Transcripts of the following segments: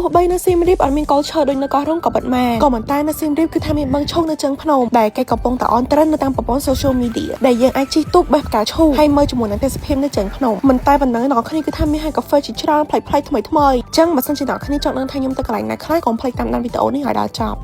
ទោះបីនៅសៀមរាបអត់មានគល់ឈើដូចនៅកោះរ៉ុងក៏ពិតមែនក៏ប៉ុន្តែនៅសៀមរាបគឺថាមានបឹងឈូកនៅជើងភ្នំដែលគេកំពុងតែ on trend នៅតាមប្រព័ន្ធ social media ដែលយើងអាចជិះទូកបេះផ្កាឈូកហើយមើលជាមួយនឹងទេសភាពនៅជើងភ្នំមិនតែប៉ុណ្ណឹងអ្នកគ្នាគឺថាមានហាងកាហ្វេជាច្រើនប្លែកៗថ្មីថ្មីអញ្ចឹងបើសិនជាអ្នកគ្នាចង់ដឹងថាខ្ញុំទៅកន្លែងណាខ្លះកុំភ្លេចតាមដានវីដេអូនេះឲ្យដល់ចប់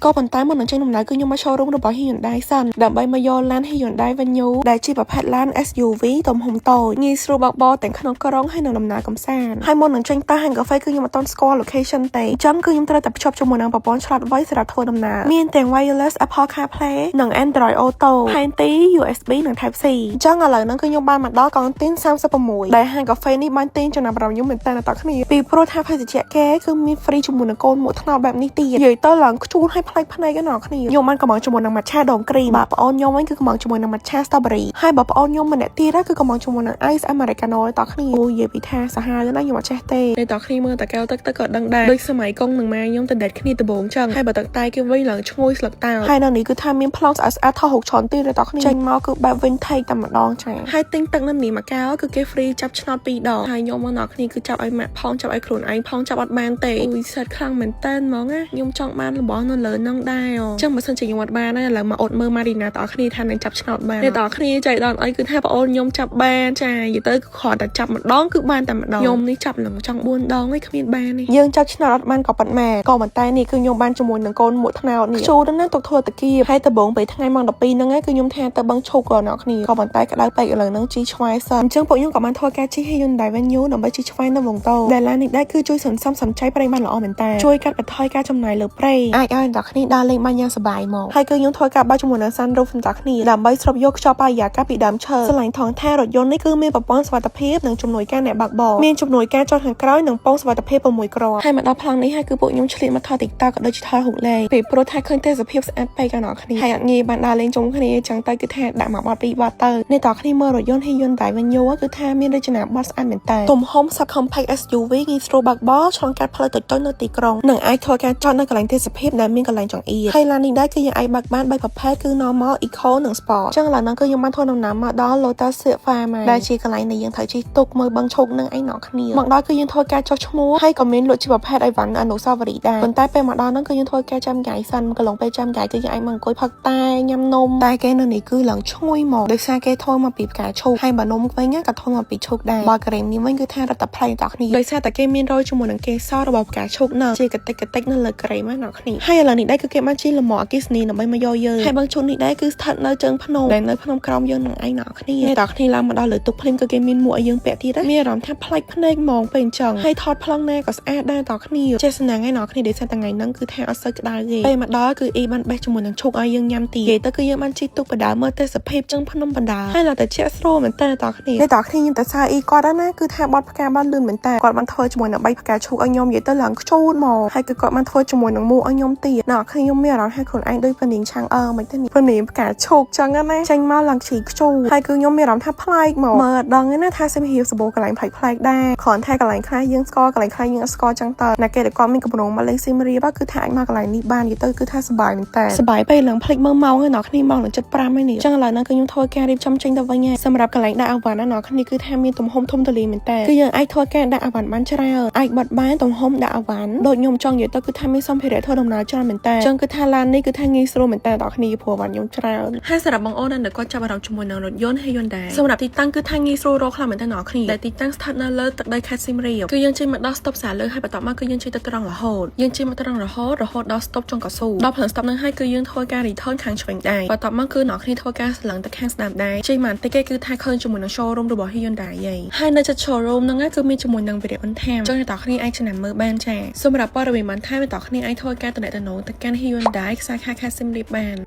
ក៏ប៉ុន្តែមុននឹងចេញដំណើរគឺខ្ញុំមក showroom របស់ Hyundai សិនដើម្បីមកយកឡាន Hyundai Venue ដែលជាប្រភេទឡាន SUV ទំហំតូចងាយស្រួលបើកបរទាំងក្នុងក្រុងហើយនិងដំណើរកម្សាន្តហើយមុននឹងចេញទៅហាងកាហ្វេគឺខ្ញុំអត់ទាន់ស្គាល់ location ទេអញ្ចឹងគឺខ្ញុំត្រូវតែភ្ជាប់ជាមួយនឹងប្រព័ន្ធឆ្លាតវៃសម្រាប់ធ្វើដំណើរមានទាំង wireless Apple CarPlay និង Android Auto ផែនទី USB និង Type C អញ្ចឹងឥឡូវហ្នឹងគឺខ្ញុំបានមកដល់កង់ទីន36ដែលហាងកាហ្វេនេះបានទាញចំណាប់អារម្មណ៍ខ្ញុំមែនតើអ្នកគ្នាពីព្រោះថាភេសជ្ជៈគេគឺមាន free ជាមួយនឹងកូនមួកត្នោតបែបនេះទៀតនិយាយទៅឡើងខ្ជូនឲ្យប្លែកភ្នែកណាអ្នកគ្នាខ្ញុំបានកម្ម៉ង់ជាមួយនឹង matcha ដងគ្រីមបាទប្អូនខ្ញុំវិញគឺកម្ម៉ង់ជាមួយនឹង matcha strawberry ហើយបើប្អូនខ្ញុំម្នាក់ទៀតគឺកម្ម៉ង់ជាមួយនឹង ice americano តគ្នាអូនិយាយពីថាសាហាវណាស់ខ្ញុំអត់ចេះទេតែតគ្នាមើលតាកែវទឹកទឹកក៏ដឹងដែរដូចសម័យកងនឹងម៉ែខ្ញុំទៅដេតគ្នាដំបូងចឹងហើយបើទឹកតែគេវិញឡើងឈ្ងុយស្លឹកតើហើយនៅនេះគឺថាមានប្លង់ស្អាតស្អាតថតរូបច្រើនទៀតតគ្នាចេញមកគឺបែប vintage តែម្ដងចាហើយទិញទឹកនៅនេះមួយកែវគឺគេ free ចាប់ឆ្នោតពីរដងហើយខ្ញុំមកដល់គ្នាគឺចាប់ឲ្យម៉ាក់ផងចាប់ឲ្យខ្លួនឯងផងចាប់អត់បានទេអូយសិតខ្លាំងមែនតើហ្មងណាខ្ញុំចង់បានរបស់នៅលើនឹងដែរអញ្ចឹងបើសិនជាខ្ញុំអត់បានទេឥឡូវមកអត់មើលម៉ារីណាតអគ្នាថានឹងចាប់ឆ្នោតបានអ្នកតគ្នាចៃដន្យអីគឺថាប្អូនខ្ញុំចាប់បានចានិយាយទៅគ្រាន់តែចាប់ម្ដងគឺបានតែម្ដងខ្ញុំនេះចាប់ឡើងចង់4ដងឯងគ្មានបានទេយើងចាប់ឆ្នោតអត់បានក៏ប៉ុតមែនក៏ប៉ុន្តែនេះគឺខ្ញុំបានជាមួយនឹងកូនមួកត្នោតនេះខ្ជូរណាស់ទុកធ្វើតាគៀបហើយដំបងពេលថ្ងៃម៉ោង12ហ្នឹងគឺខ្ញុំថាទៅបឹងឈូកក៏អ្នកគ្នាក៏ប៉ុន្តែក្តៅពេកឥឡូវហ្នឹងជីឆ្វែសិនអញ្ចឹងពួកខ្ញុំក៏បានធ្វើការជិះ Hyundai Venue ដើម្បីជិះឆ្វែនៅវងតូដែលឡាននេះដែរគឺជួយសន្សំសំចៃប្រេងបានល្អមែនតើជួយកាត់បន្ថយការចំណាយលើប្រេងអាចឲ្យអ្នកគ្នាដើរលេងបានយ៉ាងសប្បាយមកហើយគឺខ្ញុំធ្វើការបើកជាមួយនឹង sunroof អ្នកគ្នាដើម្បីស្រូបយកខ្យល់បរិយាកាសពីដើមឈើស្រឡាញ់ថងថារថយន្តនេះគឺមានប្រព័ន្ធសុវត្ថិភាពនិងជំនួយការអ្នកបើកបរមានជំនួយការចតខាងក្រោយនិងពងសុវត្ថិភាព6គ្រាប់ហើយមកដល់ប្លង់នេះហើយគឺពួកខ្ញុំឆ្លៀតមកថត TikTok ក៏ដូចជាថតរូបលេងពីព្រោះថាឃើញទេសភាពស្អាតពេកអ្នកគ្នាហើយអត់ងាយបានដើរលេងជុំគ្នាអញ្ចឹងទៅគឺថាដាក់មកបត់ពីរបត់ទៅនេះតគ្នាមើលរថយន្ត Hyundai Venue គឺថាមានរចនាបថស្អាតមែនតើទំហំ sub compact SUV ងាយស្រួលបើកបរឆ្លងកាត់ផ្លូវតូចៗនៅទីក្រុងនិងអាចធ្វើការចតនៅកន្លែងទេសភាពដែលមានកន្លែងចង្អៀតហើយឡាននេះដែរគឺយើងអាចបើកបាន3ប្រភេទគឺ normal, eco និង sport អញ្ចឹងឡើយហ្នឹងគឺខ្ញុំបានធ្វើដំណើរមកដល់ Lotus Silk Farm ហើយដែលជាកន្លែងដែលយើងត្រូវជិះទូកមើលបឹងឈូកនឹងឯងអ្នកគ្នាមកដល់គឺយើងធ្វើការចុះឈ្មោះហើយក៏មានលក់ជាប្រភេទអីវ៉ាន់អនុស្សាវរីយ៍ដែរប៉ុន្តែពេលមកដល់ហ្នឹងគឺយើងធ្វើការចាំកាយសិនកន្លងពេលចាំកាយគឺយើងអាចមកអង្គុយផឹកតែញ៉ាំនំតែគេនៅនេះគឺឡើងឈ្ងុយមកដោយសារគេធ្វើមកពីផ្កាឈូកហើយបើនំវិញក៏ធ្វើមកពីឈូកដែរបើការ៉េមនេះវិញគឺថារត់តែប្លែកអ្នកគ្នាដោយសារតែគេមានរយជាមួយនឹងកេសររបស់ផ្កាឈូកនៅជាកតិចកតិចនៅលើការ៉េមណាអ្នកគ្នាហើយឥឡូវនេះដែរគឺគេបានជិះលំអគ្គិសនីដើម្បីមកយកយើងហើយបឹងឈូកនេះដែរគឺស្ថិតនៅជើងភ្នំដែលនៅភ្នំក្រោមយើងនឹងឯងអ្នកគ្នាអ្នកគ្នាឡើងមកដល់លើទូកភ្លាមគឺគេមានមួកឲ្យយើងពាក់ទៀតមានអារម្មណ៍ថាប្លែកភ្នែកហ្មងពេលអញ្ចឹងហើយថតប្លង់ណាក៏ស្អាតដែរតគ្នាចេះស្នាងឯអ្នកគ្នាដោយសារតែថ្ងៃហ្នឹងគឺថាអត់សូវក្តៅទេពេលមកដល់គឺអ៊ីបានបេះជាមួយនឹងឈូកឲ្យយើងញ៉ាំទៀតនិយាយទៅគឺយើងបានជិះទូកបដើមើលទេសភាពជើងភ្នំបណ្ដើហើយឡើងតែជាក់ស្រួលមែនតើតគ្នាអ្នកតគ្នាខ្ញុំទៅសើអ៊ីគាត់ណាគឺថាបត់ផ្កាបានលឿនមែនតើគាត់បានធ្វើជាមួយនឹងបីផ្កាឈូកឲ្យខ្ញុំនិយាយទៅឡើងខ្ជូតមកហើយគឺគាត់បានធ្វើជាមួយនឹងមួកឲ្យខ្ញុំទៀតអ្នកគ្នាខ្ញុំមានអារម្មណ៍ថាខ្លួនឯងដូចពនាងឆាងអឺមិនទេនេះពនាងផ្កាឈូកចឹងណាចេញមកឡើងឈីខ្ជូតហើយគឺខ្ញុំមានអារម្មណ៍ថាប្លែកមកមើលអត់ដឹងទេណាថាសៀមរាបសបោកន្លែងប្លែកប្លែកដែរគ្រាន់តែកន្លែងខ្លះយើងស្គាល់កន្លែងខ្លះយើងអត់ស្គាល់ចឹងតើណាគេដែលគាត់មានកម្រងមកលេងសៀមរាបគឺថាអាចមកកន្លែងនេះបាននិយាយទៅគឺថាសប្បាយមែនតើសប្បាយពេលឡើងភ្លេចមើលម៉ោងឯអ្នកគ្នាម៉ោងនឹង7:05ហើយនេះចឹងឥឡូវហ្នឹងគឺខ្ញុំធ្វើការរៀបចំចេញទៅវិញហើយសម្រាប់កន្លែងដាក់អីវ៉ាន់ណាអ្នកគ្នាគឺថាមានទំហំធំទូលាយមែនតើគឺយើងអាចធ្វើការដាក់អីវ៉ាន់បានច្រើនអាចបត់បានទំហំដាក់អីវ៉ាន់ដូចខ្ញុំចង់និយាយទៅគឺថាមានសម្ភារៈធ្វើដំណើរច្រើនមែនតើចឹងគឺថាឡាននេះគឺថាងាយស្រួលមែនតើដល់គ្នាព្រោះអីវ៉ាន់ខ្ញុំច្រើនហើយសម្រាប់បងអូនដែលគាត់ចាប់អារម្មណ៍ជាមួយនឹងរថយន្ត Hyundai សម្រាប់ទីតាំងគឺថាងាយស្រួលរកខ្លាំងមែនតើអ្នកគ្នាដែលទីតាំងស្ថិតនៅលើទឹកដីខេត្តសៀមរាបគឺយើងជិះមកដល់ stop សាលើហើយបន្ទាប់មកគឺយើងជិះទៅត្រង់រហូតយើងជិះមកត្រង់រហូតរហូតដល់ stop ចុងកស៊ូដល់ភ្លើង stop ហ្នឹងហើយគឺយើងធ្វើការ return ខាងឆ្វេងដៃបន្ទាប់មកគឺអ្នកគ្នាធ្វើការស្លឹងទៅខាងស្ដាំដៃជិះមកបន្តិចគេគឺថាឃើញជាមួយនឹង showroom របស់ Hyundai ហើយហើយនៅជិត showroom ហ្នឹងគឺមានជាមួយនឹងវីរៈបន្ថែមចឹងអ្នកគ្នាអាចចំណាំមើលបានចាសម្រាប់ព័ត៌មានបន្ថែមអ្នកគ្នាអាចធ្វើការទំនាក់ទំនងទៅកាន់ Hyundai សាខាខេត្តសៀមរាបបាន។